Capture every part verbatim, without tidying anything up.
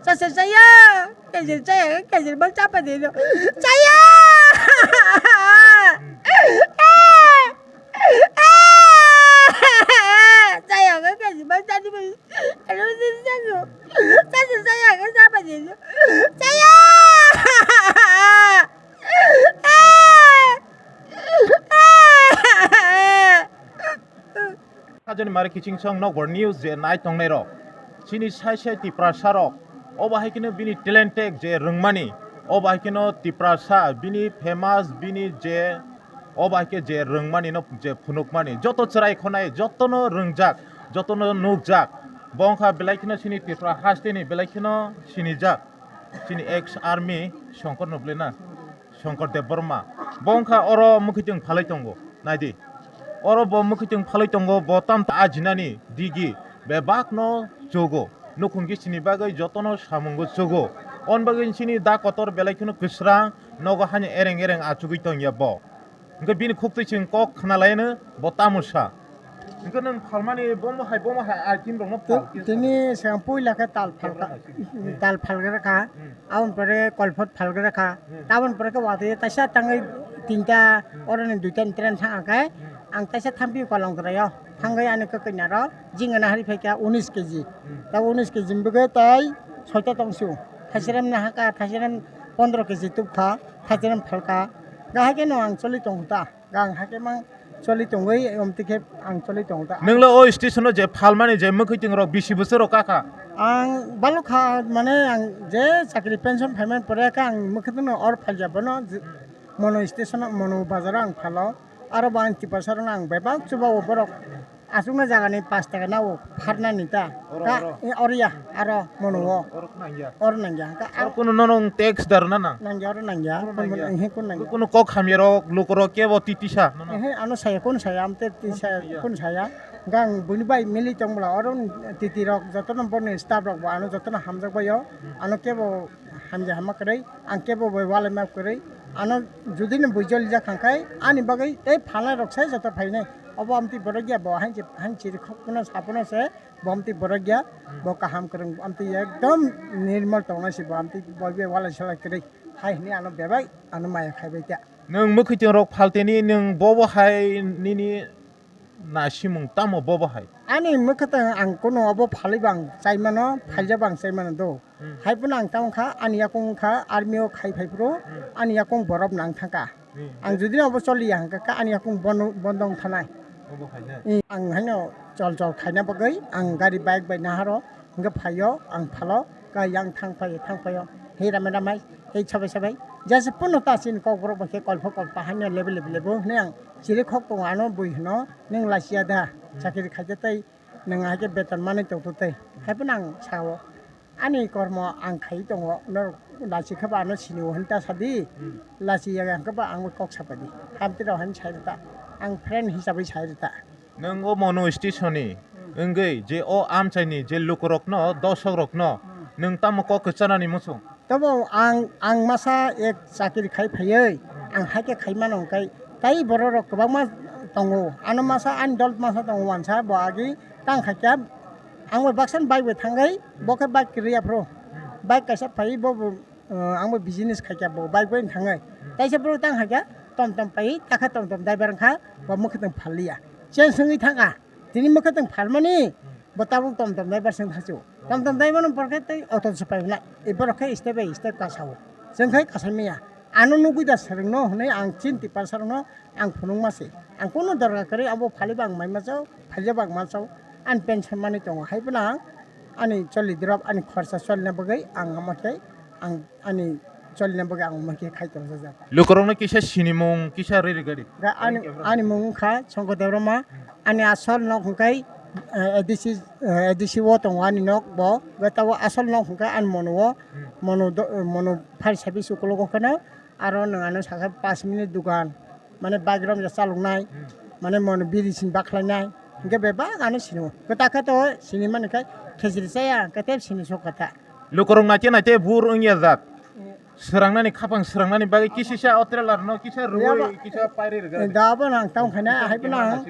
Sase saya, kejir saya, kejir bang chapa de do. Saya. Saya, kejir bang chapa de. Alo, sase saya, sase saya, chapa de do. Saya. Hajani mari kiching song nokbar news je nai tongnai rok. Chini sai sai Tiprasa rok. Obo hai keno bini talented je rwngmani. Obo hai keno Tiprasa bini famous bini je obo hai ke je rwngmani no je phunukmani. Joto chwrai khonai jotono rwngjak, jotono nukjak. Bo wngkha belai kheno chini Tripura hasteni belai kheno sinijak. Chini ex army Shankar Noble na. Shankar Debbarma. Bo wngkha oro mwkhitwng phalwi tongo. Naidi. Oro bo mwkhitwng phalwi tongo, bo tamta ajinani digi bebakno chugo. Nukhungki sini bagwi jotono samungo chugo. On bagwi sini da kotor belai kheno kwsrang nogo hani ereng ereng achugwi tongya bo. Hwnkhe bini khuktwi chwng kok khna laino bo tamo sa. Hwnkhe nwng phalmani bomo hai bomo hai item rokno phal. Tini siang puila khe tal phalka, tal phalgra kha. Aboni pore kolphot phalgra kha. Taboni pore khe watwi taisa tangwi tinta, oroni duita ni train thang khe ang taisa thampi kolong krayo. Thangwi ani kwkwi naro jingana hari phaikha unis keji. Ta unis keji ni bagwi tai soita tongsu. Thaiserem na haka, thaiserem pondro keji tubkha, thaiserem phalka. Gahai khe no ang choli tongkha ta. Gang hakhe mang choli tongwi, omtwi khe ang choli tongo ta. Nwnglo o station o je phalmani je mwkhwtwng rok bisi bwswk rok kakha? Ang balok kha, mane ang je chakri pension phaimani pore khe ang mwkhwtwng no or phalya bono je, mono station o, mono bazar o ang phalo. Aro bo ang Tiprasa rok no ang bebak chubago borok. Aswkno jagani pash taka nao pharnani ta. Oro, ta, oro. E, oro ya, aro mono o. Oro nangya. Oro nangya. Ka, oro kuno nono tax dar na nang? Nangya, oro nangya. Oro nangya. He, kun nangya. Kuno kok hamya rok, luko rok kebo titi sa nono? He, ano saya, kun saya, amte ti saya, kun saya. Gang buni bai mili tong bla, oro titi rok, jotono boni staff rok bo, ano jotono hamjak bayo. Ano kebo hamja hama kwrwi, ang kebo bai walai ma kwrwi. Ano judi no buijoli jak kha khai, ani bagwi tei phalnai rok sai joto phainai. Obo amtwi borok ya bo, hain chiri khok kuno sapono se, bo amtwi borok ya, bo kaham kwrwng, amtwi ekdom nirmal tongnai se bo, amtwi boibe walai salai kwrwi. Hai hwnwi ano bebak, ano maya khaibai ta. Nwng mwkhwtwng rok phalteni, nwng bobo hai nini nasimung tamo bobo hai? Ani mwkhwtwng ang kuno obo phalwi bang chaimano, phalja bang chaimano do. Hmm. Hai phano ang tamo kha, ani yakung kha, army o khai phai phuru, hmm, ani yakung borok nang thangkha. Hmm. Ang jodi no obo choliya hwnkha kha, ani yakung bono, bondo wng thanai. Obo hai na? Hmm, ang haino chol chol khaina bagwi, ang gari bike bai naharo, hwnkhe phaio, ang phalo, kha yang thang phaio, thang phaio, hei ramai ramai, hei sabai sabai, jesa phano ta chini kok borok bai khe kolpho kolpa haino lebu lebu lebu hwnwi ang chiri khok tongo, ano bui hwno, nwng lachiya da, hmm, chakiri khaija tei nwng hai khe beton manwi tongtho tei, hai phano ang sao. Ani kormo ang khai tongo, norok lachi khe ba ano sini o hwn ta sadi, hmm, lachi ya hwnkhe ba ang kok sapadi, hamtwi rok haino sai rwta, ang friend hisabwi sai rwta. Nwng o mono station ni, hmm, wngwi je o amchaini je lukurokno, dosok rokno, hmm, nwng tamo kok kwchanani muchung? Tabo ang, ang masa ek chakiri khai phaiwi, hmm, ang hai khe khai mano hwnkhe, tai borok rok kwbangma tongo, ano masa ani dol masa tongo wansa, bo agi tang khaikha, ang bai baksa ni bike bai thangwi, bo khe bike kwrwi aphuru, bike kaisa phaiwi bo, bo, uh, ang bai business khaikha bo bike bai thangwi. Taisa bwrwi tang khaikha, tom tom phaiwi takha tom tom driver wngkha, bo mwkhwtwng phalliya. Cheng swngwi thangkha, tini mwkhwtwng phalmani, bo tabuk tom tom driver swng thachu. Tom tom driver no borok khe tei auto se phaiwi nai, e borok khe step by step kasao. Chwng khe kasai maya. Ano nugwi da swrwngno hwnwi ang chini Tiprasa rokno ang phunukma se. Ang kunu dorkar kwrwi abo phaliba ang maima chao, phaljaba ang ma chao. Ani pension manwi tongo, hai phano ang ani choli drop, ani khorsa cholina bagwi ang omo khe ang ani cholina bagwi ang omo khe khai tongjak. Lukurokno kisa sinimung kisa riri gari. Ga ani, ani mung wngkha Songko Debbarma, ani asol nok hwnkhe, eh, A D C, eh, A D C o tongo ani nok bo, ga tabo asol nok hwnkhe ani mono o, mono do-, mono phai sabi sukulogo kheno, aro nwng ano sakha panch minute dogan, mane bike romya chaloknai, mane mono biri sini bakhlainai, hwnkhe bebak ano sini o. Kwtal khe to sini mani khe khejri chaya, hwnkhe tei sini sok kha ta. Lukurok naite naite bur wngya jak. Srangnani khapang srangnani bagwi kisisa o trailer no kisa rwui kisa pairi rwgwi. Da bo nang tamo khaina, hai bo nang.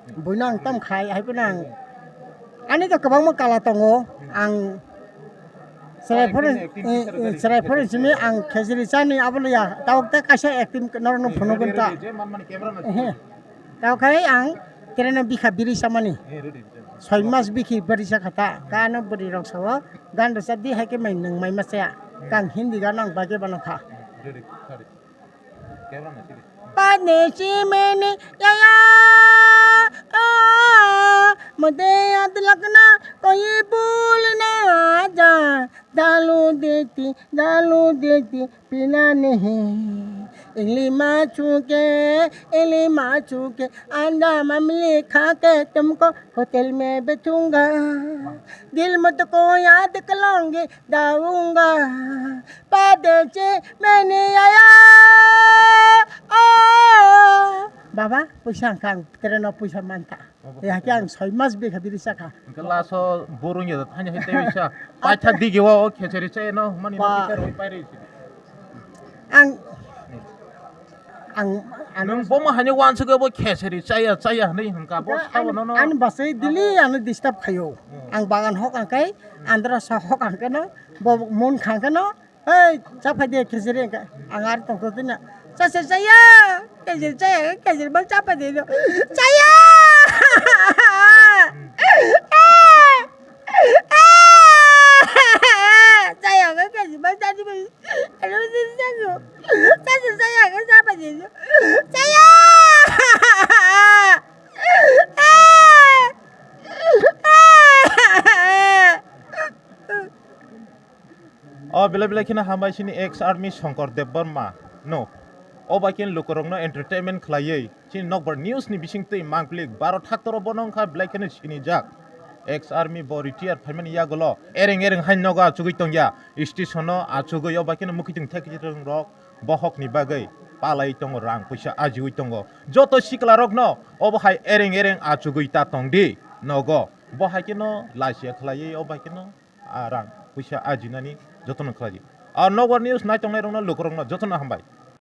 Buino ang tam khai, hai phano ang, ani to kwbangma kala tongo, ang Chwrai phone, eh, eh, chwrai phone simi ang khejri chani abo ya. Tawk ta kaisa acting norok no phunukun ta. Ehe. Tawk khai ang tereno bikha biri samani. Soi mas bikhi biri sakha ta. Kano bwrwi rok sao gan rwchap di hai khe mai nwng mai ma chaya. Kang Hindi gan ang bagwi bano kha. Padesi mene yaya, oh, mode yaad rakna koi bhul na jai, dalu deti, dalu deti, pina nahi. Ingli machu ke, ingli machu ke, anda mamli kha ke tumko hotel mein bethunga. Dil mujhko yaad kaloge, daunga, padesi mene yaya, oh. Baba, puisa ang kang, tereno puisa manta. Baba, ya ke ang soi mas bikha biri sakha. Hingke laso burung ya thanya hai tewi sa. Paitha digi wa o khecheri chai no, mani no. Ba. Pisa roi pai rei. Ang, ang, ang. Nung bomo hani wansuk bo khecheri chaya, chaya hwnwi hwnka bo. Da, sabo ani, nono. Ani basai dili ano disturb khayo. Hmm. Ang bagan hok ang kai, andra sa hok ang kano, bo mun khang kano, "Hei, cha phai de khejeri," hwnkha. Ang ar tongtho tini. "Cha se chaya, khejeri chaya, khejeri bang cha phai de." "Chaya!" "Chaya, khejeri bang cha di bang." Ano se chaya. "Cha se chaya, cha phai de." "Chaya!" O belai belai kheno hambai chini ex army Shankar Debbarma no. O bai khe lukurokno entertainment khlaiwi chini nokbar news ni bising twi mangpili baro thak toro bono wngkha belai kheno sinijak. Ex army bo retire phaimani yagulo ereng ereng hai nogo achugwi tongya, station o achugwi o bai kheno mwkhwtwng thekjwrwng rok bohok ni bagwi palai tongo, rang puisa ajiwi tongo. Joto sikla rokno obo hai ereng ereng achugwi ta tongdi nogo. Bo hai kheno lachiya khlaiwi o bai kheno a rang puisa ajinani jotono khlai di. A nokbar news nai tongnai rokno lukurokno jotono hambai.